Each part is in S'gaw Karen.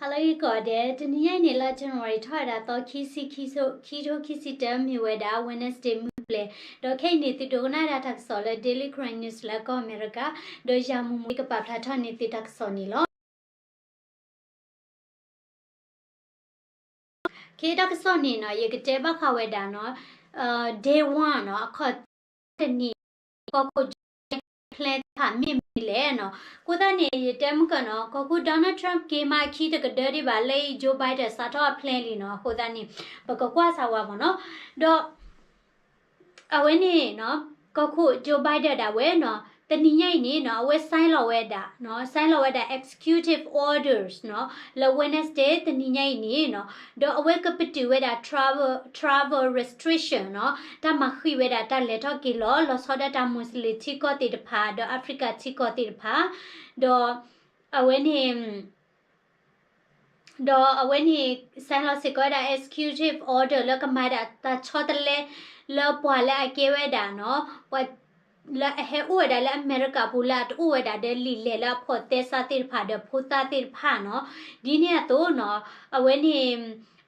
ဟါလၢဂ့ၤကိးဂၤဒဲး, တနံၤညါအံၤန့ၣ် လါ January ထီၣ်ဝဲဒၣ်သီ ခံဆံခံ, ခံထိခံဆံတၢ မ့ၢ်ဝဲဒၣ် Wednesday မုၢ်ပျဲၤ, ဒီးခဲအံၤန့ၣ် သုဒိကနၣ်ဝဲဒၣ်တၢ်ကစီၣ်လၢ Daily Karen News လၢကီၢ်အမဲရကၤ, ဒီးယၤမူးမူး ကပာ်ဖျါထီၣ်န့ၢ်သုတၢ်ကစီၣ်န့ၣ်လီၤ. ခဲအံၤတၢ်ကစီၣ်န့ၣ်နီၤ ယကတဲဘၣ်ဃးဝဲဒၣ်နီၤ, day one နီၤ အခီၣ်ထံးတနံၤ ကီၢ်ခိၣ် Joe Biden အ plan တဖၣ်မ့ၢ်မနုၤလဲၣ်နီၤ. အဃိသတးန့ၣ် ယတဲမုၢ်ကၢနီၤ ကီၢ်ခိၣ် Donald Trump က့ၤမးအခံတကဒၢဒံးဘၣ် လၢအံၤ Joe Biden စးထီၣ်အ plan လံနီၤ. အဃိသတးန့ၣ် ပကကွၢ်စၢ်ဝဲမ့ၢ်နီၤ. ဒီး အဝဲန့ၣ်နီၤ ကီၢ်ခိၣ် Joe Biden ဒၣ်ဝဲနီၤ တနံၤညါအံၤန့ၣ်နီၤ အဝဲ sign လီၤဝဲဒၣ်နီၤ, sign လီၤဝဲဒၣ် executive orders နီၤ လၢ Wednesday တနံၤညါအံၤန့ၣ်နီၤ, ဒီးအဝဲကပတုာ်ဝဲဒၣ် travel, travel restriction နီၤ, တၢ်မၤဃံးဝဲဒၣ်တၢ်လဲၤထီၣ်က့ၤလီၤ လီၤဆီဒၣ်တၢ် Muslim ထံကီၢ်သ့ၣ်တဖၣ် ဒီး Africa ထံကီၢ်သ့ၣ်တဖၣ်, ဒီးအဝဲန့ၣ် ဒီးအဝဲန့ၣ် sign လီၤစ့ၢ်ကီးဝဲဒၣ် executive order လၢကမၤဒၣ်တၢ်ဆီတလဲ လၢပှၤလၢအကဲဝဲဒၣ်နီၤ, ပှၤလၢအဟဲအိၣ်ဝဲဒၣ်လၢအမဲရကၤပူၤလၢအတအိၣ်ဝဲဒၣ်ဒီးလံာ်လဲၢ်လၢအဖိးသဲစးသ့ၣ်တဖၣ်ဒီးဖိသၣ်သ့ၣ်တဖၣ်နီၤ. ဒ်န့ၣ်အသိးနီၤ အဝဲန့ၣ်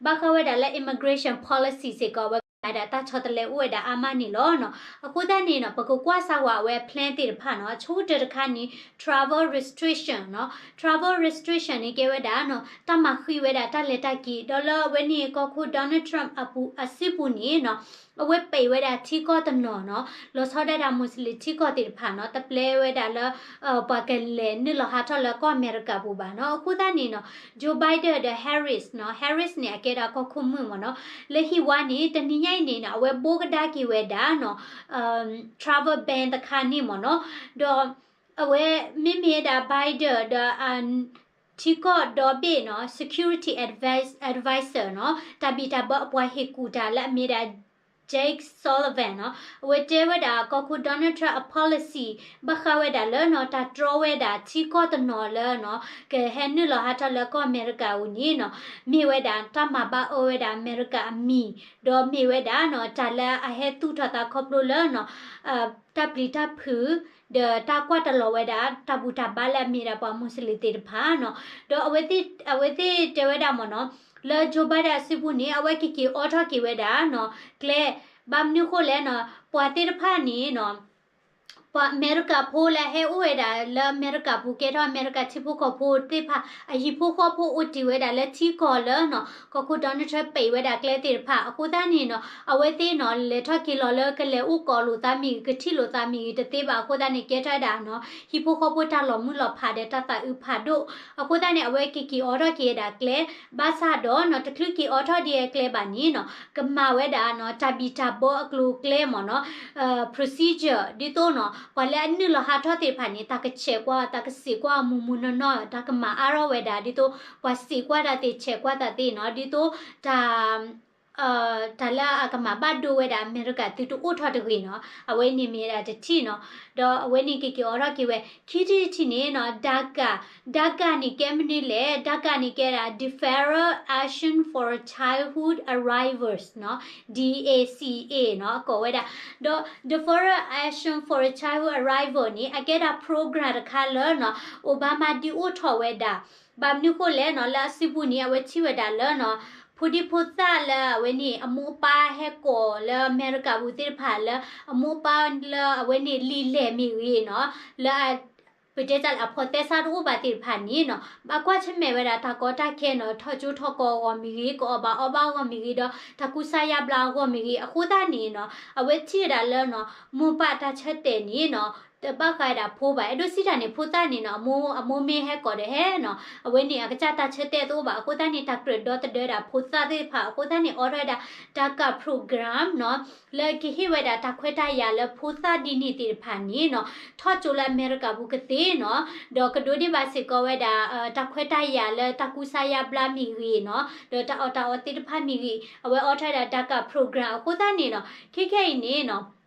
ဘၣ်ဃးဝဲဒၣ်လၢ immigration policy စ့ၢ်ကီး အဝဲကမၤဒၣ်တၢ်ဆီတလဲအိၣ်ဝဲဒၣ်အါမးန့ၣ်လီၤနီၤ. အဃိသတးန့ၣ်နီၤ ပကကွၢ်စၢ်ဝဲအဝဲ plan သ့ၣ်တဖၣ်နီၤ, အဆိကတၢၢ်တခါန့ၣ် travel restriction နီၤ. Travel restriction န့ၣ်ကဲဝဲဒၣ်နီၤ တၢ်မၤဃံးဝဲဒၣ်တၢ်လဲၤတၢ်က့ၤ, ဒီးလၢအဝဲန့ၣ် ကီၢ်ခိၣ် Donald Trump အပူၤ အစုပူၤန့ၣ်နီၤ အဝဲပိတ်ဝဲဒၣ်ထံကီၢ်တနီၤနီၤ, လီၤဆီဒၣ်တၢ် Muslim ထံကီၢ်သ့ၣ်တဖၣ်နီၤ, တပျဲဝဲဒၣ်လၢ ပှၤကလဲၤနုာ်လီၤဟးထီၣ်လၢကီၢ်အမဲရကၤပူၤဘၣ်နီၤ. အဃိသတးန့ၣ်နီၤ Joe Biden ဒီး Harris နီၤ, Harris န့ၣ် အကဲဒၣ်ကီၢ်ခိၣ်မုၣ်မ့ၢ်နီၤ, လၢဟံၣ်ဝါန့ၣ် တနံၤညါအံၤန့ၣ်နီၤ အဝဲဘိးကဒါက့ၤဝဲဒၣ်နီၤ travel ban တခါန့ၣ်မ့ၢ်နီၤ, ဒီးအဝဲမ့မ့ၢ်ဝဲဒၣ် Biden ဒီး ထံကီၢ်ဒီဘ့ၣ်နီၤ security advice, advisor နီၤ, တၢ်ဘံၣ်တၢ်ဘၢအပှၤဟ့ၣ်ကူၣ်တၢ်လၢအမ့ၢ်ဒၣ် Jake Sullivan နီၤ, အဝဲတဲဝဲဒၣ်ကီၢ်ခိၣ် Donald Trump အ policy ဘၣ်ဃးဝဲဒၣ်လၢနီၤ တၢ်တြီဝဲဒၣ်ထံကီၢ်တနီၤလၢနီၤ ကဟဲနုာ်လီၤဟးထီၣ်လၢကီၢ်အမဲရကၤအပူၤန့ၣ်နီၤ, မ့ၢ်ဝဲဒၣ်တၢ်မၤဘၣ်အၢဝဲဒၣ်အမဲရကၤအမံၤ, ဒီးမ့ၢ်ဝဲဒၣ်နီၤ တၢ်လၢအဟဲသူၣ်ထီၣ်သးခီဖျိလၢနီၤ တၢ်ပျံၤတၢ်ဖုး ဒီးတၢ်ကွၢ်တလီၤဝဲဒၣ် တၢ်ဘူၣ်တၢ်ဘါလၢအမ့ၢ်ဒၣ်ပှၤ Muslim သ့ၣ်တဖၣ်နီၤ, ဒီးအဝဲသ့ၣ်တဲဝဲဒၣ်မ့ၢ်နီၤ လၢ Joe Biden အစုပူၤန့ၣ် အဝဲကက့ၤအိးထီၣ်က့ၤဝဲဒၣ်နီၤ ကျဲ, ဘၣ်မနုၤဃိလဲၣ်နီၤ ပှၤသ့ၣ်တဖၣ်န့ၣ်နီၤ ပှၤအမဲရကၤဖိလၢအဟဲအိၣ်ဝဲဒၣ်လၢအမဲရကၤပူၤ ကဲထီၣ်အမဲရကၤထံဖိကီၢ်ဖိသ့ၣ်တဖၣ် အဟံၣ်ဖိဃီဖိအိၣ်တ့ၢ်ဝဲဒၣ်လၢထံကီၢ်လၢနီၤ ကီၢ်ခိၣ် Donald Trump ပိတ်ဝဲဒၣ်ကျဲသ့ၣ်တဖၣ် အဃိသတးန့ၣ်နီၤ အဝဲသ့ၣ်နီၤ လဲၤထီၣ်က့ၤလီၤလၢကလဲၤအိၣ်ကိးလိာ်သးမ့ၢ်ဂ့ၤ ကထံၣ်လိာ်သးမ့ၢ်ဂ့ၤ တသ့ဘၣ်အဃိသတးန့ၣ် ကဲထီၣ်ဝဲဒၣ်နီၤ ဟံၣ်ဖိဃီဖိတၢ်လီၤမုၢ်လီၤဖးဒီးတၢ်သးအုးဖးဒိၣ် အဃိသတးန့ၣ် အဝဲကက့ၤအိးထီၣ်က့ၤဝဲဒၣ်ကျဲ ဘၣ်ဆၣ်ဒီးနီၤ တချုးက့ၤအိးထီၣ်ဒ်အကျဲဘၣ်န့ၣ်နီၤ ကမၤဝဲဒၣ်နီၤ တၢ်ဘံၣ်တၢ်ဘၢအကျိၤအကျဲမ့ၢ်နီၤ procedure ဒ်သိးနီၤ ပှၤလၢအနုာ်လီၤဟးထီၣ်သ့ၣ်တဖၣ်န့ၣ် တၢ်ကဆဲးကွၢ် တၢ်ကစံးကွၢ်မူးမူးနီၢ်နီၢ် တၢ်ကမၤအါထီၣ်ဝဲဒၣ် ဒ်သိးပှၤစံးကွၢ်တၢ်သ့ ဆဲးကွၢ်တၢ်သ့နီၤ ဒ်သိးတၢ် တၢ်လၢအကမၤဘၣ်ဒိဝဲဒၣ်အမဲရကၤသုတအိၣ်ထီၣ်တဂ့ၤနီၤ အဝဲန့ၣ်မ့ၢ်ဝဲဒၣ်တထံၣ်နီၤ ဒီးအဝဲန့ၣ်ကက့ၤအိးထီၣ်က့ၤဝဲ ခံထံၣ်တထံၣ်န့ၣ်နီၤ DACA, DACA န့ၣ်ကဲမနုၤလဲၣ် DACA န့ၣ်ကဲဒၣ် Deferred Action for Childhood Arrivals နီၤ DACA နီၤ အကိးဝဲဒၣ် ဒီး Deferred Action for Childhood Arrival န့ၣ် အကဲဒၣ် program တခါလၢနီၤ Obama ဒုးအိၣ်ထီၣ်ဝဲဒၣ် ဘၣ်မနုၤဃိလဲၣ်နီၤ လၢအစုပူၤန့ၣ် အဝဲထံၣ်ဝဲဒၣ်လၢနီၤ ဖိဒံဖိသၣ်လၢအဝဲန့ၣ် အမိၢ်အပၢ်ဟဲကိးလၢအမဲရကၤပူၤသ့ၣ်တဖၣ်လၢ အမိၢ်အပၢ်လၢအဝဲန့ၣ်လံာ်လဲၢ်မ့ၢ်ဂ့ၤနီၤ လၢ ပတဲတၢ်လၢအဖိးသဲစးတအိၣ်ဘၣ်သ့ၣ်တဖၣ်န့ၣ်နီၤ ဘၣ်ကွၢ်ဆၢၣ်မဲာ်ဝဲဒၣ်တၢ်ကီတၢ်ခဲနီၤ ထီၣ်ကၠိထီၣ်ကီးအဂီၢ်မ့ၢ်ဂ့ၤ ကအီၣ်ဘၣ်အီဘၣ်အဂီၢ်မ့ၢ်ဂ့ၤ ဒီးတၢ်ကူစါယါဘျါအဂီၢ်မ့ၢ်ဂ့ၤ အဃိသတးန့ၣ်နီၤ အဝဲထံၣ်ဝဲဒၣ်လၢနီၤ မိၢ်ပၢ်တၢ်ဆၢတဲာ်န့ၣ်နီၤ တဘၣ်ဃးဝဲဒၣ်ဖိဘၣ် အဲၣ်ဒိးစံးတၢ်န့ၣ် ဖိသၣ်န့ၣ်နီၤ အမိၢ် အမိၢ်မ့ၢ်ဟဲကိးဒီးဟဲနီၤ အဝဲန့ၣ် အကစၢ်တၢ်ဆၢတဲာ်တအိၣ်ဘၣ် အဃိသတးန့ၣ် တၢ်ကြၢးဒီသဒၢဒၣ်ဖိသၣ်သ့ၣ်တဖၣ် အဃိသတးန့ၣ် အိးထီၣ်ဝဲဒၣ် DACA program နီၤ လၢကဟ့ၣ်ဝဲဒၣ်တၢ်ခွဲးတၢ်ယာ်လၢဖိသၣ်ဒ်န့ၣ်သ့ၣ်တဖၣ်န့ၣ်နီၤ ထီၣ်ကၠိလၢအမဲရကၤပူၤကသ့နီၤ ဒီးကဒိးန့ၢ်ဘၣ်စ့ၢ်ကီးဝဲဒၣ် တၢ်ခွဲးတၢ်ယာ်လၢ တၢ်ကူစါယါဘျါမ့ၢ်ဂ့ၤနီၤ ဒီးတၢ်အီၣ်တၢ်အီသ့ၣ်တဖၣ်မ့ၢ်ဂ့ၤ အဝဲအိးထီၣ်ဝဲဒၣ် DACA program အဃိသတးန့ၣ်နီၤ ခဲခဲအံၤန့ၣ်နီၤ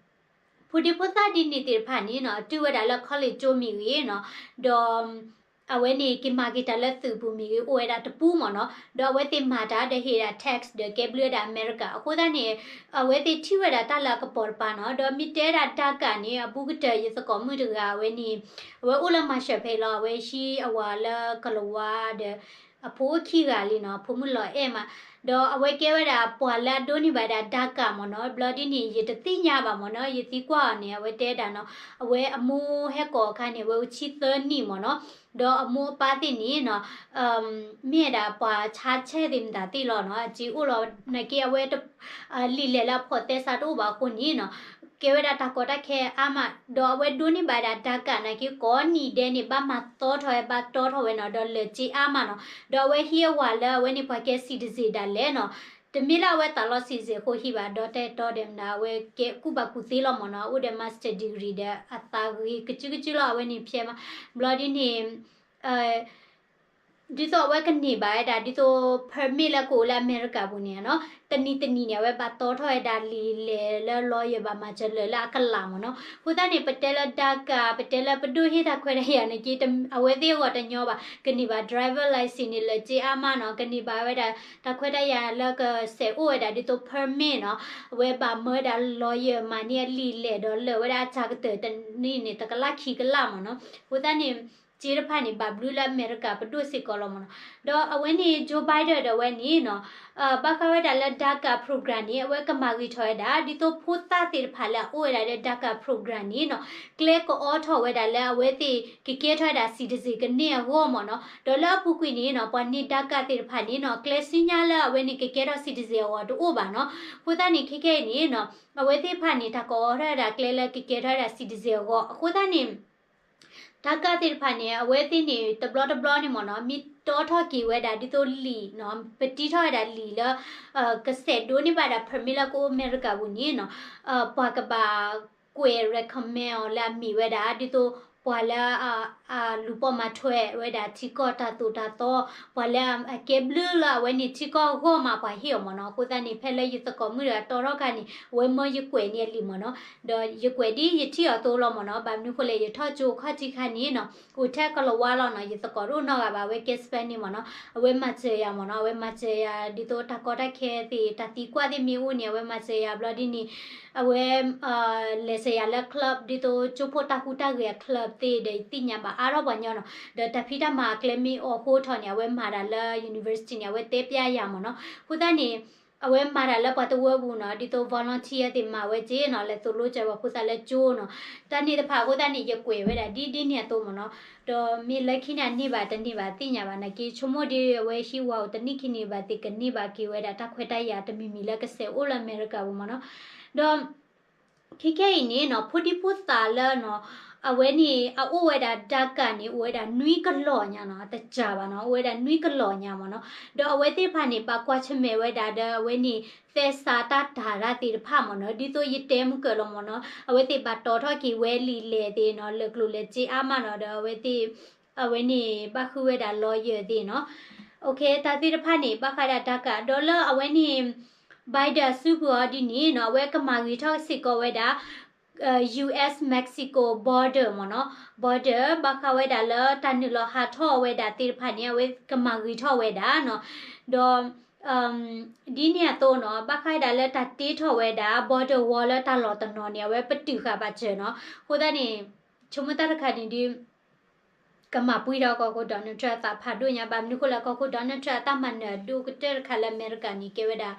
ဖိဒံဖိသၣ်ဒ်န့ၣ်သ့ၣ်တဖၣ်န့ၣ်နီၤ တုၤဝဲဒၣ်လၢ college ကၠိမ့ၢ်ဂ့ၤနီၤ ဒီး အဝဲန့ၣ်က့ၤမၤက့ၤတၢ်လၢသုးပူၤမ့ၢ်ဂ့ၤ အိၣ်ဝဲဒၣ်တပူၤမ့ၢ်နီၤ ဒီးအဝဲသ့ၣ်မၤတၢ်ဒီးဟ့ၣ်ဒၣ် tax ဒီးကဲဘျုးဝဲဒၣ်အမဲရကၤ အဃိသတးန့ၣ် အဝဲသ့ၣ်ထံၣ်ဝဲဒၣ်တၢ်လၢအကပီၤတပၤနီၤ ဒီးမ့ၢ်တဲဒၣ် DACA န့ၣ် အဘူးကတၢၢ်ယသကိးမုၣ်တဂၤအဝဲန့ၣ် အဝဲအိၣ်လၢ Marshall ဖဲလီၤ အဝဲဟံးအဝၤလၢကလၤဝါဒီး အဖိအိၣ်ခံဂၤလံနီၤ, အဖိမုၣ်လီၤအဲၣ်မး, ဒီးအဝဲကဲဝဲဒၣ်ပှၤလၢအဒိးန့ၢ်ဘၣ်ဝဲဒၣ် DACA မ့ၢ်နီၤ, ဘျီဒ်န့ၣ် ယတသ့ၣ်ညါဘၣ်မ့ၢ်နီၤ, ယသံကွၢ်အီၤန့ၣ် အဝဲတဲဒၣ်နီၤ, အဝဲအမိၢ်ဟဲကိးအခါန့ၣ် အဝဲအိၣ်ဆံသၢနံၣ်မ့ၢ်နီၤ, ဒီးအမိၢ်အပၢ်သ့ၣ်န့ၣ်နီၤ မ့ၢ်ဝဲဒၣ်ပှၤဆါဆဲသ့ၣ်မတၤသ့ၣ်လီၤနီၤ, အစ့အိၣ်လီၤ, နာ်က့အဝဲ လံာ်လဲၢ်လၢအဖိးသဲစးတအိၣ်ဘၣ်အဃိန့ၣ်နီၤ, ကဲဝဲဒၣ်တၢ်ကီတၢ်ခဲအါမး, ဒီးအဝဲဒိးန့ၢ်ဘၣ်ဝဲဒၣ် DACA နာ်က့ကိးနံၣ်ဒဲးန့ၣ် ဘၣ်မၤသီထီၣ်ဝဲ ဘၣ်တီထီၣ်ဝဲနီၤ, ဒီးလဲၤစ့အါမးနီၤ, ဒီးအဝဲဟံးအဝၤလၢအဝဲန့ၣ်ပှၤကဲ citizen ဒၣ်လဲာ်နီၤ, တမ့ၢ်လၢအဝဲသးလီ citizen အဃိဟံးဘၣ်, ဒီးတၢ်အဲၣ်တီဒဲးမနုၤ အဝဲကဲကူၣ်ဘၣ်ကူၣ်သ့လီၤမ့ၢ်နီၤ, အိၣ်ဒီး master degree ဒီးအသးဂ့ၤကစုကစုလီၤ, အဝဲန့ၣ်ဖဲမး, ဘျီဒ်န့ၣ် ဒ်သိးအဝဲကန့ၢ်ဘၣ်ဝဲဒၣ် ဒ်သိး permit လၢကအိၣ်လၢအမဲရကၤပူၤန့ၣ်နီၤ, တနံၤတနံၤန့ၣ် အဝဲဘၣ်တီထီၣ်ဝဲဒၣ်လံာ်လဲၢ်လၢ lawyer ဘၣ်မၤစၢၤလၢာ်လၢအကလးမ့ၢ်နီၤ, အဃိသတးန့ၣ် ပတဲလၢ DACA ပတဲလၢပဒိၣ်ဟ့ၣ်တၢ်ခွဲးတၢ်ယာ်န့ၣ်က့ အဝဲသ့ၣ်အဂီၢ်တညီဘၣ်, ကန့ၢ်ဘၣ် driver license န့ၣ် လၢာ်စ့အါမးနီၤ, ကန့ၢ်ဘၣ်ဝဲဒၣ် တၢ်ခွဲးတၢ်ယာ်လၢကစဲးအိၣ်ဝဲဒၣ်ဒ်သိး permit နီၤ, အဝဲဘၣ်မၢဝဲဒၣ် lawyer မၤန့ၢ်အလံာ်လဲၢ်ဒီးလၢာ်ဝဲဒၣ်အစှၤကတၢၢ်တနံၤန့ၣ် တကလးခံကလးမ့ၢ်နီၤ, အဃိသတးန့ၣ် စ့တဖၣ်န့ၣ် ဘၣ်ဘျုးလၢအမဲရကၤပဒိၣ်စ့ၢ်ကီးလီၤမ့ၢ်နီၤ, ဒီးအဝဲန့ၣ် Joe Biden ဒီးဝဲန့ၣ်နီၤ ဘၣ်ဃးဝဲဒၣ်လၢ DACA program န့ၣ် အဝဲကမၤဂ့ၤထီၣ်ဝဲဒၣ် ဒ်သိးဖိသၣ်သ့ၣ်တဖၣ်လၢအအိၣ်ဝဲဒၣ်လၢ DACA program န့ၣ်နီၤ ကျဲကအိးထီၣ်ဝဲဒၣ်လၢအဝဲသ့ၣ်ကကဲထီၣ်ဝဲဒၣ် citizen ကန့ၢ်အဂီၢ်မ့ၢ်နီၤ, ဒီးလၢအပူၤကွံာ်န့ၣ်နီၤ ပှၤန့ၢ် DACA သ့ၣ်တဖၣ်န့ၣ်နီၤ ကျဲဆူညါလၢအဝဲန့ၣ်ကကဲထီၣ် citizen အဂီၢ်တအိၣ်ဘၣ်နီၤ, အဃိသတးန့ၣ် ခဲခဲအံၤန့ၣ်နီၤ အဝဲသ့ၣ်တဖၣ်န့ၣ် တၢ်ကအိးထီၣ်ဝဲဒၣ်ကျဲလၢကကဲထီၣ်ဝဲဒၣ် citizen အဂီၢ် အဃိသတးန့ၣ် DACA သ့ၣ်တဖၣ်န့ၣ် အဝဲသ့ၣ်န့ၣ် တဘျီတဘျီန့ၣ်မ့ၢ်နီၤ မ့ၢ်တီထီၣ်က့ၤဝဲဒၣ်ဒ်သိးလံာ်နီၤ ပတံထီၣ်ဝဲဒၣ်လံာ်လၢ ကစဲးဒိးန့ၢ်ဘၣ်ဒၣ် permit လၢကအိၣ်အမဲရကၤပူၤန့ၣ်နီၤ ပှၤကဘၣ်ကွဲး recommend အီၤလၢအမ့ၢ်ဝဲဒၣ် ဒ်သိးပှၤလၢ လူၤပိာ်မၤထွဲဝဲဒၣ်ထံကီၢ်တၢ်သိၣ်တၢ်သီ, ပှၤလၢအကဲဘျုးလၢအဝဲန့ၣ်ထံကီၢ်အဂီၢ်မးပှၤဟ့ၣ်အီၤမ့ၢ်နီၤ, အဃိသတးန့ၣ် ဖဲလၢယသကိးမုၣ်တဂၤတီထီၣ်ခါန့ၣ် အဝဲမၢယကွဲးန့ၢ်အလံာ်မ့ၢ်နီၤ, ဒီးယကွဲးဒ်ယထံၣ်အီၤသိလီၤမ့ၢ်နီၤ, ဘၣ်မနုၤဃိလဲၣ် ယထီၣ်ကၠိအခီၣ်ထံးခါန့ၣ်နီၤ အိၣ်ထဲကလၤဝါလီၤနီၤ, ယသကိးတအိၣ်နီတဂၤဘၣ် အဝဲကဲ Spanish မ့ၢ်နီၤ, အဝဲမၤစၢၤယၤမ့ၢ်နီၤ, အဝဲမၤစၢၤယၤဒ်သိးတၢ်ကီတၢ်ခဲသ့ၣ် တၢ်သံကွၢ်သ့ၣ်မ့ၢ်အိၣ်န့ၣ် အဝဲမၤစၢၤယၤဘျီဒ်န့ၣ် အဝဲ လဲၤစၢၤယၤလၢ club ဒ်သိးကၠိဖိတၢ်ဟူးတၢ်ဂဲၤအ club သ့ၣ်ဒီး ယသ့ၣ်ညါဘၣ်အါထီၣ်ပှၤညီနီၤ, ဒီးတၢ်ဖံးတၢ်မၤအကျဲမ့ၢ်အိၣ်အဃိထီၣ်န့ၣ် အဝဲမၤတၢ်လၢ university န့ၣ် အဝဲတဲပျဲယၤမ့ၢ်နီၤ, အဃိသတးန့ၣ် အဝဲမၤတၢ်လၢပှၤတဝၢပူၤနီၤ, ဒ်သိး volunteer သ့ၣ်မၤဝဲက့နီၤ, လဲၤသိၣ်လိကၢပှၤဖိသၣ်လၢကၠိနီၤ, တၢ်န့ၣ်တဖၣ်အဃိသတးန့ၣ် ယကွဲးဝဲဒၣ်ဒ်ဒ်န့ၣ်အသိးမ့ၢ်နီၤ, ဒီးမ့ၢ်လၢခံန့ၣ်န့ၢ်ဘၣ်တန့ၢ်ဘၣ်သ့ၣ်ညါဘၣ်, နာ်က့ဆိကမိၣ်ဒီး အဝဲဟံးဝၤအိၣ်တနံၣ်ခံန့ၣ်ဘၣ်သ့ၣ် ကန့ၢ်ဘၣ်က့ၤဝဲဒၣ်တၢ်ခွဲးတၢ်ယာ်တမံၤမံၤလၢကစဲးအိၣ်လၢအမဲရကၤပူၤမ့ၢ်နီၤ, ဒီး ခဲခဲအံၤန့ၣ်နီၤ ဖိဒံဖိသၣ်လၢနီၤ အဝဲန့ၣ် အအိၣ်ဝဲဒၣ် DACA န့ၣ် အိၣ်ဝဲဒၣ်နွံကလီၢ်ညါနီၤ, တစှၤဘၣ်နီၤ, အိၣ်ဝဲဒၣ်နွံကလီၢ်ညါမ့ၢ်နီၤ, ဒီးအဝဲသ့ၣ်တဖၣ်န့ၣ် ဘၣ်ကွၢ်ဆၢၣ်မဲာ်ဝဲဒၣ်ဒီး အဝဲန့ၣ် သဲစးတၢ်တၤတၢ်သ့ၣ်တဖၣ်မ့ၢ်နီၤ, ဒ်သိးယတဲမုၢ်ကၢၢ်လီၤမ့ၢ်နီၤ, အဝဲသ့ၣ်ဘၣ်တီထီၣ်က့ၤဝဲလံာ်လဲၢ်သ့ၣ်နီၤ, လၢာ်ကျိၤလၢာ်စ့အါမးနီၤ, ဒီးအဝဲသ့ၣ် အဝဲန့ၣ် ဘၣ်ဃုဝဲဒၣ် lawyer သ့ၣ်နီၤ, တၢ်သ့ၣ်တဖၣ်န့ၣ် ဘၣ်ဃးဒၣ် DACA ဒီးလၢအဝဲန့ၣ် Biden အစုပူၤအီၤဒ်န့ၣ်နီၤ အဝဲကမၤဂ့ၤထီၣ်စ့ၢ်ကီးဝဲဒၣ် US Mexico border မ့ၢ်နီၤ, border ဘၣ်ဃးဝဲဒၣ်လၢတၢ်နုာ်လီၤဟးထီၣ်ဝဲဒၣ်သ့ၣ်တဖၣ်န့ၣ် အဝဲကမၤဂ့ၤထီၣ်ဝဲဒၣ်နီၤ, ဒီး ဒ်န့ၣ်အသိးနီၤ ဘၣ်ဃးဝဲဒၣ်လၢတၢ်တ့ထီၣ်ဝဲဒၣ် border wall လၢတၢ်လီၢ်တနီၤန့ၣ် အဝဲပတုာ်ဃာ်ပာ်စၢၤနီၤ, အဃိသတးန့ၣ် ဆိကမိၣ်တၢ်တခါန့ၣ်ဒီး ကမၤပှံၢ်ဒီးကီၢ်ခိၣ် Donald Trump အသးဖးဒိၣ်ညါ, ဘၣ်မနုၤဃိလဲၣ် ကီၢ်ခိၣ် Donald Trump အတၢ်မၤနၢၤအဒိၣ်ကတၢၢ်တခါလၢအမဲရကၤန့ၣ် ကဲဝဲဒၣ်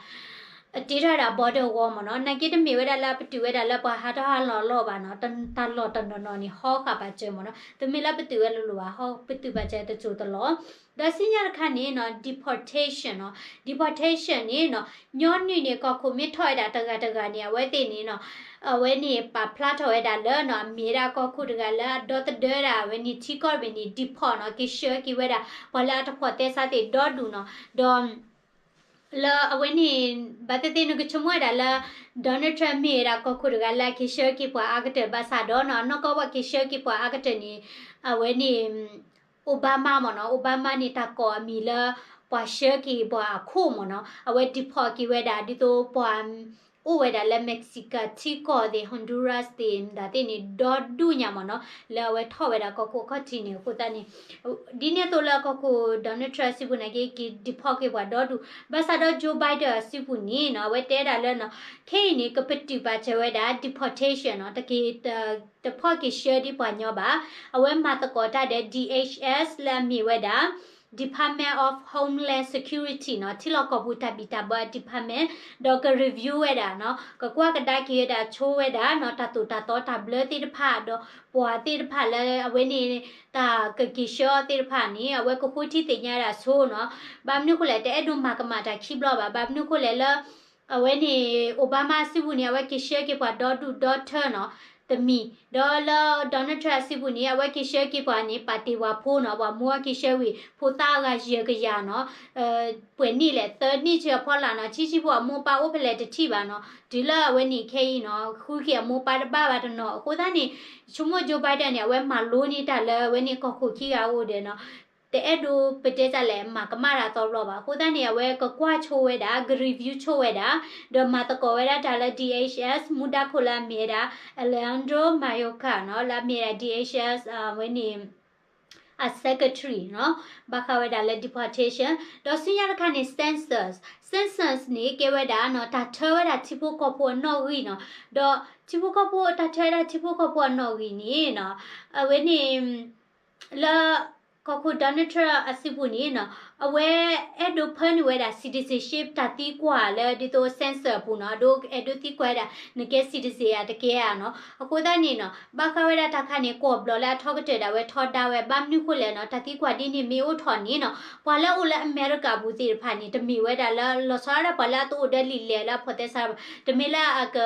တ့ထီၣ်ဝဲဒၣ် border wall မ့ၢ်နီၤ, နာ်က့တမ့ၢ်ဝဲဒၣ်လၢအပတုာ်ဝဲဒၣ်လၢပှၤဟးထီၣ်ဟးလီၤအလီၢ်ဘၣ်နီၤ, တၢ်လီၢ်တနီၤနီၤန့ၣ် ဟီဃာ်ပာ်စၢၤမ့ၢ်နီၤ, တမ့ၢ်လၢပတုာ်ဝဲလိၤလိၤဘၣ်, ဟီပတုာ်ပာ်စၢၤတစိၤတလီၢ်, ဒီးစံၣ်ညီၣ်တခါန့ၣ်နီၤ deportation နီၤ, deportation န့ၣ်နီၤ ညီနုၢ်န့ၣ် ကီၢ်ခိၣ်မ့ၢ်ထီၣ်ဝဲဒၣ်တဂၤတဂၤန့ၣ် အဝဲသ့ၣ်န့ၣ်နီၤ အဝဲန့ၣ်ပာ်ဖျါထီၣ်ဝဲဒၣ်လၢနီၤ အမ့ၢ်ဝဲဒၣ်ကီၢ်ခိၣ်တဂၤလၢအဒီသဒၢဒၣ် အဝဲန့ၣ်ထံကီၢ်တဘ့ၣ်န့ၣ် deport နီၤ, က့ၤဆှၢက့ၤဝဲဒၣ် ပှၤလၢအတဖိးသဲစးသ့ၣ်ဒီဒူၣ်နီၤ, ဒီး လၢအဝဲန့ၣ် ဘၣ်သ့ၣ်သ့ၣ်နကဆိကမိၣ်ဝဲဒၣ်လၢ Donald Trump မ့ၢ်ဝဲဒၣ်ကီၢ်ခိၣ်တဂၤလၢအက့ၤဆှၢက့ၤပှၤအါကတၢၢ်ဘၣ်ဆၣ်ဒီးနီၤ အနီၢ်ကီၢ်ပှၤက့ၤဆှၢက့ၤပှၤအါကတၢၢ်န့ၣ် အဝဲန့ၣ် Obama မ့ၢ်နီၤ, Obama န့ၣ် တၢ်ကိးအမံၤလၢ ပှၤဆှၢက့ၤပှၤအခိၣ်မ့ၢ်နီၤ, အဝဲ deport က့ၤဝဲဒၣ် ဒ်သိးပှၤ အိၣ်ဝဲဒၣ်လၢ Mexico ထံကီၢ်သ့ၣ် Honduras သ့ၣ် မတၤသ့ၣ်န့ၣ် ဒီဒူၣ်ညါမ့ၢ်နီၤ, လၢအဝဲထီၣ်ဝဲဒၣ်ကီၢ်ခိၣ်အခီၣ်ထံးန့ၣ် အဃိသတးန့ၣ် ဒ်န့ၣ်အသိးလၢကီၢ်ခိၣ် Donald Trump အစုပူၤန့ၣ်က့ က့ၤ deport က့ၤပှၤဒီဒူၣ်, ဘၣ်ဆၣ်ဒီး Joe Biden အစုပူၤန့ၣ်နီၤ အဝဲတဲဒၣ်လၢနီၤ ခဲအံၤန့ၣ် ကပတုာ်ပာ်စၢၤဝဲဒၣ် deportation နီၤ, တက့ၤ တဖီၣ်က့ၤဆှၢဒံးပှၤညီဘၣ်, အဝဲမၤသကိးတၢ်ဒီး DHS လၢအမ့ၢ်ဝဲဒၣ် Department of Homeland Security နီၤ, ထံလီၢ်ကီၢ်ပူၤတၢ်ဘံၣ်တၢ်ဘၢအ department, ဒီးက review ဝဲဒၣ်နီၤ, ကကွၢ်ကဒါက့ၤဝဲဒၣ်ဆိဝဲဒၣ်နီၤ, တၢ်သိၣ်တၢ်သီတၢ်ဘျၢသ့ၣ်တဖၣ် ဒီးပှၤသ့ၣ်တဖၣ်လၢအဝဲန့ၣ် တၢ်ကက့ၤဆှၢအီၤသ့ၣ်တဖၣ်န့ၣ် အဝဲကဃိထံသ့ၣ်ညါဒၣ်ဆိနီၤ. ဘၣ်မနုၤဃိလဲၣ် တအဲၣ်ဒိးမၤကမၣ်တၢ်ခံဘျီဘၣ်. ဘၣ်မနုၤဃိလဲၣ်လၢ အဝဲန့ၣ် Obama အစုပူၤန့ၣ် အဝဲက့ၤဆှၢက့ၤပှၤဒီဒူၣ်ဒီထၢနီၤ, တမံၤ, ဒီးလၢ Donald Trump အစုပူၤန့ၣ် အဝဲက့ၤဆှၢက့ၤပှၤန့ၣ် ပာ်တ့ၢ်ဝၤဖိနီၤ, ပှၤမူအက့ၤဆှၢဝံၤ ဖိသၣ်အဂၤယဲၢ်ကယၤနီၤ, ပှဲၤနံၣ်လဲၣ် သၢနံၣ်ဆၢအဖီလာ်နီၤ, ဆံးဆံးဖိအမိၢ်ပၢ်အိၣ်ဖဲလဲၣ်တထံၣ်ဘၣ်နီၤ, တုၤလၢအဝဲန့ၣ်ခဲအံၤနီၤ ဃုက့ၤအမိၢ်ပၢ်တဘၣ်ဘၣ်တနီၤ. အဃိသတးန့ၣ် ဆိကမိၣ် Joe Biden န့ၣ် အဝဲမၤလိန့ၢ်တၢ်လၢအဝဲန့ၣ်ကီၢ်ခိၣ်ခံဂၤအအိၣ်ဒီးနီၤ တအဲၣ်ဒိးပတဲတၢ်လဲၣ် မၤကမၣ်တၢ်သီဘျီဘၣ်. အဃိသတးန့ၣ် အဝဲကကွၢ်ဆိဝဲဒၣ် က review ဆိဝဲဒၣ်, ဒီးမၤသကိးဝဲဒၣ်တၢ်လၢ D H S မူဒါခိၣ်လၢအမ့ၢ်ဝဲဒၣ် Alejandro Mayorkas နီၤ, လၢအမ့ၢ်ဝဲဒၣ် D H S အဝဲန့ၣ် အ secretary နီၤ, ဘၣ်ဃးဝဲဒၣ်လၢ deportation, ဒီးဆူညါတခါန့ၣ် census, census န့ၣ် ကဲဝဲဒၣ်နီၤ တၢ်ထၢဝဲဒၣ်ထံဖိကီၢ်ဖိအနီၣ်ဂံၢ်နီၤ, ဒီးထံဖိကီၢ်ဖိ တၢ်ထၢဝဲဒၣ်ထံဖိကီၢ်ဖိအနီၣ်ဂံၢ်န့ၣ်နီၤ, အဝဲန့ၣ် လၢ ကီၢ်ခိၣ် Donald Trump အစုပူၤန့ၣ်နီၤ, အဝဲအဲၣ်ဒိးဖၢနုာ်ဝဲဒၣ် citizenship တၢ်သံကွၢ်လၢဒ်သိး census အပူၤနီၤ, အဒိ အဲၣ်ဒိးသံကွၢ်ဝဲဒၣ် နကဲ citizen ဧါ တကဲဧါနီၤ. အဃိသတးန့ၣ်နီၤ ဘၣ်ဃးဝဲဒၣ်တၢ်ခါန့ၣ် ကီၢ်ဘျီၣ်လၢအထီကတၢၢ်ဒၣ်ဝဲထီဒါဝဲ ဘၣ်မနုၤဃိလဲၣ်နီၤ, တၢ်သံကွၢ်ဒ်န့ၣ်မ့ၢ်အိၣ်ထီၣ်န့ၣ်နီၤ, ပှၤလၢအအိၣ်လၢအမဲရကၤပူၤသ့ၣ်တဖၣ်န့ၣ် တမ့ၢ်ဝဲဒၣ်လၢ လီၤဆီဒၣ်တၢ်ပှၤလၢအတအိၣ်ဒီးလံာ်လဲၢ်လၢအဖိးသဲစးဘၣ်, တမ့ၢ်လၢအက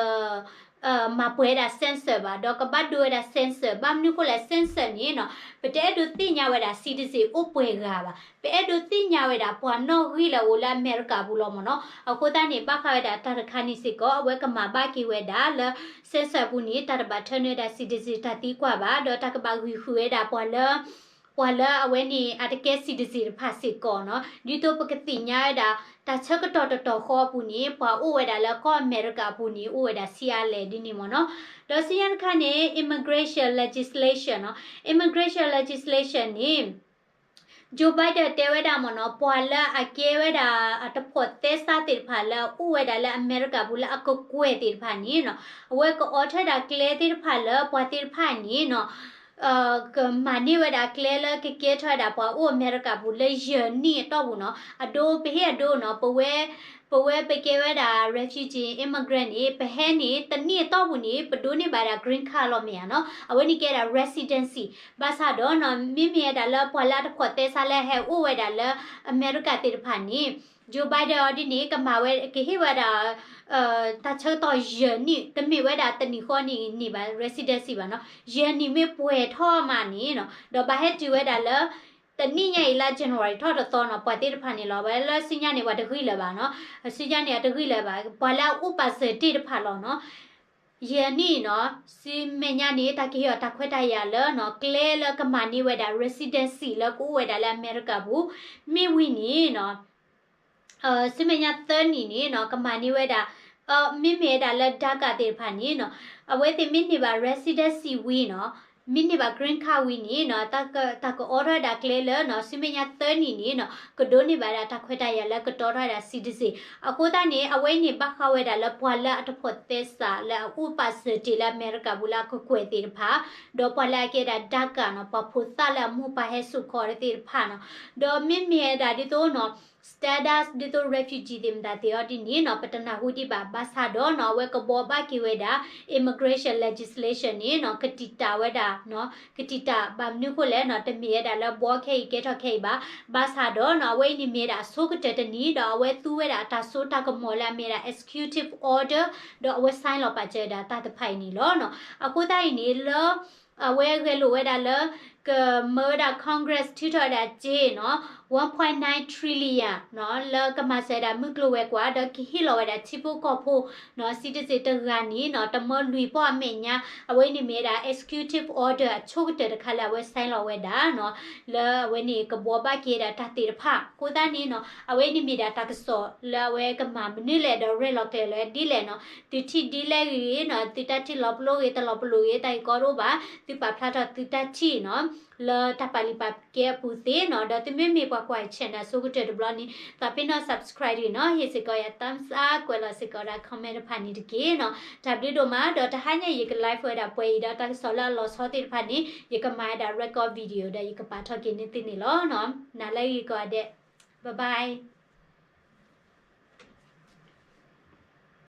မၤပှဲၤဝဲဒၣ် census ဘၣ်, ဒီးကဘၣ်ဒိဝဲဒၣ် census, ဘၣ်မနုၤဃိလဲၣ် census န့ၣ်နီၤ, ပတအဲၣ်ဒိးသ့ၣ်ညါဝဲဒၣ် citizen အိၣ်ပှဲၤဂၤဘၣ်, ပအဲၣ်ဒိးသ့ၣ်ညါဝဲဒၣ် ပှၤနီၣ်ဂံၢ်လၢအအိၣ်လၢအမဲရကၤပူၤလီၤမ့ၢ်နီၤ. အဃိသတးန့ၣ် ဘၣ်ဃးဝဲဒၣ်တၢ်တခါန့ၣ်စ့ၢ်ကီး အဝဲကမၤဘၣ်က့ၤဝဲဒၣ်လၢ census အပူၤန့ၣ် တၢ်တဘၣ်ထၢနုာ်ဝဲဒၣ် citizen တၢ်သံကွၢ်ဘၣ်, ဒီးတၢ်ကဘၣ်ဂံၢ်ဃုာ်ဝဲဒၣ်ပှၤလၢ ပှၤလၢအဝဲန့ၣ် အတကဲ citizen တဖၣ်စ့ၢ်ကီးနီၤ. ဒ်သိးပကသ့ၣ်ညါဝဲဒၣ် တၢ်ဆၢကတီၢ်တတီၤဃီအပူၤန့ၣ် ပှၤအိၣ်ဝဲဒၣ်လၢကီၢ်အမဲရကၤအပူၤန့ၣ် အိၣ်ဝဲဒၣ်ဆံးအါလဲၣ်ဒ်န့ၣ်မ့ၢ်နီၤ. ဒီးဆူညါတခါန့ၣ် immigration legislation နီၤ. Immigration legislation န့ၣ် Joe Biden တဲဝဲဒၣ်မ့ၢ်နီၤ, ပှၤလၢအကဲဝဲဒၣ်အတဖိးသဲစးသ့ၣ်တဖၣ် လၢအအိၣ်ဝဲဒၣ်လၢအမဲရကၤပူၤလၢအကကွဲၢ်သ့ၣ်တဖၣ်န့ၣ်နီၤ, အဝဲကအိးထီၣ်ဝဲဒၣ်ကျဲသ့ၣ်တဖၣ်လၢပှၤသ့ၣ်တဖၣ်န့ၣ်နီၤ ကမၤန့ၢ်ဝဲဒၣ်ကျဲလၢကကဲထီၣ်ဝဲဒၣ်ပှၤအိၣ်အမဲရကၤပူၤလၢယဲၢ်နံၣ်အတီၢ်ပူၤနီၤ. အဒိ ပဟ့ၣ်အဒိနီၤ, ပဝဲ ပဝဲပကဲဝဲဒၣ် refugee immigrant န့ၣ် ပဟဲန့ၣ် တနံၣ်အတီၢ်ပူၤန့ၣ် ပဒိးန့ၢ်ဘၣ်ဒၣ် green card လီၤမ့ၢ်ဧါနီၤ. အဝဲန့ၣ်ကဲဒၣ် residency. ဘၣ်ဆၣ်ဒီးနီၤ မ့မ့ၢ်ဝဲဒၣ်လၢပှၤလၢအတဖိးသဲစးလၢဟဲအိၣ်ဝဲဒၣ်လၢအမဲရကၤသ့ၣ်တဖၣ်န့ၣ် Joe Biden အီၤဒ်န့ၣ် ကမၤဝဲ ကဟ့ၣ်ဝဲဒၣ် တၢ်ဆၢကတီၢ်ယဲၢ်နံၣ်, တမ့ၢ်ဝဲဒၣ်တနံၣ်ဃီန့ၣ်န့ၢ်ဘၣ် residency ဘၣ်နီၤ. ယဲၢ်နံၣ်မ့ၢ်ပှဲၤထီၣ်မးန့ၣ်နီၤ, ဒီးဘၣ်ဟဲတုၤဝဲဒၣ်လၢ တနံၣ်ညါအံၤလၢ January ထီၣ်တသီနီၤ, ပှၤသ့ၣ်တဖၣ်န့ၣ်လီၤ. ဝဲလၢဆူညါန့ၣ် ပှၤတဂံၢ်လၢၤဘၣ်နီၤ. ဆူညါန့ၣ် အတဂံၢ်လၢၤဘၣ်. ပှၤလၢအအိၣ်ပာ်စၢၤတ့ၢ်တဖၣ်လီၤနီၤ. ယဲၢ်နံၣ်နီၤ, ဆူမဲာ်ညါန့ၣ် တၢ်ကဟ့ၣ်အီၤတၢ်ခွဲးတၢ်ယာ်လၢနီၤ, ကျဲလၢကမၤန့ၢ်ဝဲဒၣ် residency လၢကအိၣ်ဝဲဒၣ်လၢအမဲရကၤပူၤ, မ့ၢ်ဝံၤန့ၣ်နီၤ ဆူမဲာ်ညါသၢနံၣ်န့ၣ်နီၤ ကမၤန့ၢ်ဝဲဒၣ် မ့မ့ၢ်ဝဲဒၣ်လၢ DACA သ့ၣ်တဖၣ်န့ၣ်နီၤ, အဝဲသ့ၣ်မ့ၢ်န့ၢ်ဘၣ် residency ဝံၤနီၤ, မ့ၢ်န့ၢ်ဘၣ် green card ဝံၤန့ၣ်နီၤ, တၢ်ကအိးထီၣ်ဝဲဒၣ်ကျဲလၢနီၤ ဆူမဲာ်ညါသၢနံၣ်န့ၣ်နီၤ ကဒိးန့ၢ်ဘၣ်ဒၣ်တၢ်ခွဲးတၢ်ယာ်လၢကတီထီၣ်ဝဲဒၣ် citizen. အဃိသတးန့ၣ် အဝဲအံၤန့ၣ် ဘၣ်ဃးဝဲဒၣ်လၢပှၤလၢအတဖိးသဲစးလၢအအိၣ်ပာ်စၢၤတ့ၢ်လၢအမဲရကၤပူၤလၢအကကွဲၢ်သ့ၣ်တဖၣ်, ဒီးပှၤလၢအကဲဒၣ် DACA နီၤ, ပှၤဖိသၣ်လၢအမိၢ်ပၢ်ဟဲစိာ်ဃီသ့ၣ်တဖၣ်နီၤ, ဒီးမ့မ့ၢ်ဝဲဒၣ်ဒ်သိးနီၤ status ဒ်သိး refugee သ့ၣ်မတၤသ့ၣ်အီၤဒ်န့ၣ်နီၤ ပတနၢ်ဟူဒံးဘၣ်. ဘၣ်ဆၣ်ဒီးနီၤ အဝဲကဘှီဘၣ်က့ၤဝဲဒၣ် immigration legislation န့ၣ်နီၤ ကတံာ်တာ်ဝဲဒၣ် ကတံာ်တာ် ဘၣ်မနုၤဃိလဲၣ်နီၤ တမ့ၢ်ဝဲဒၣ်လၢဘှီခဲအံၤကဲထီၣ်ခဲအံၤဘၣ်. ဘၣ်ဆၣ်ဒီးနီၤ အဝဲအံၤန့ၣ်မ့ၢ်ဝဲဒၣ်အဆိကတၢၢ်တနံၤ ဒီးအဝဲသူဝဲဒၣ်အတၢ်စိတၢ်ကမီၤလၢအမ့ၢ်ဝဲဒၣ် executive order ဒီးအဝဲ sign လီၤပာ်စၢၤဝဲဒၣ်တၢ်တဖၣ်အံၤန့ၣ်လီၤနီၤ. အဃိသတးအံၤန့ၣ် လၢ အဝဲဂဲၤလိာ်ဝဲဒၣ်လၢ ကမၢဝဲဒၣ် Congress ထုးထီၣ်ဝဲဒၣ်စ့နီၤ one point nine trillion နီၤ လၢကမၤစၢၤဝဲဒၣ်မုၢ်ကျိၤဝဲၤကွာ် ဒီးကဟ့ၣ်လီၤဝဲဒၣ်ထံဖိကီၢ်ဖိနီၤ citizen တဂၤန့ၣ်နီၤ တမၢလွံၢ်ပီၢ်အမဲာ်ညါ အဝဲန့ၣ်မ့ၢ်ဝဲဒၣ် executive order အဆိကတၢၢ်တခါလၢအဝဲ sign လီၤဝဲဒၣ်နီၤ လၢအဝဲန့ၣ်ကဘှီဘၣ်က့ၤဝဲဒၣ်တၢ်သ့ၣ်တဖၣ် အဃိသတးန့ၣ်နီၤ အဝဲန့ၣ်မ့ၢ်ဒၣ်တၢ်ကစီၣ်လၢအဝဲကမၤမနုၤလဲၣ်ဒီးရဲၣ်လီၤကျဲၤလၢဒ်လဲၣ်နီၤ သုထံၣ်ဒ်လဲၣ်ဂ့ၤဂ့ၤနီၤ သုတၢ်ထံၣ်လီၤပလိာ်ဂ့ၤ တလီၤပလိာ်ဂ့ၤ တၢ်ဂ့ၢ်ကီတအိၣ်ဘၣ် သုပာ်ဖျါထီၣ်သုတၢ်ထံၣ်နီၤ လၢတၢ်ပာ်လုၢ်ပာ်ကဲအပူၤသ့နီၤ, ဒီးသုမ့မ့ၢ်ပှၤကွၢ်ယ channel အဆိကတၢၢ်တဘျီန့ၣ် သးပ့ၤနီၣ် subscribe တဂ့ၤနီၤ, ဟ့ၣ်စ့ၢ်ကီးယၤ thumbs up ကွဲးလီၤစ့ၢ်ကီးဒၣ် comment တဖၣ်န့ၣ်တက့ၢ်နီၤ. တၢ်ဘျုးဒိၣ်မး, ဒီးတဟါညါအံၤ ယက live ဝဲဒၣ်ပှဲၤအံၤဒီး တၢ်ကစီၣ်လၢအလီၤဆီသ့ၣ်တဖၣ်န့ၣ် ယကမၤဝဲဒၣ် record video ဒီးယကပာ်ထီၣ်က့ၤန့ၢ်သုန့ၣ်လီၤ. နၤလၢအဂ့ၤကိးဂၤဒဲး, bye bye.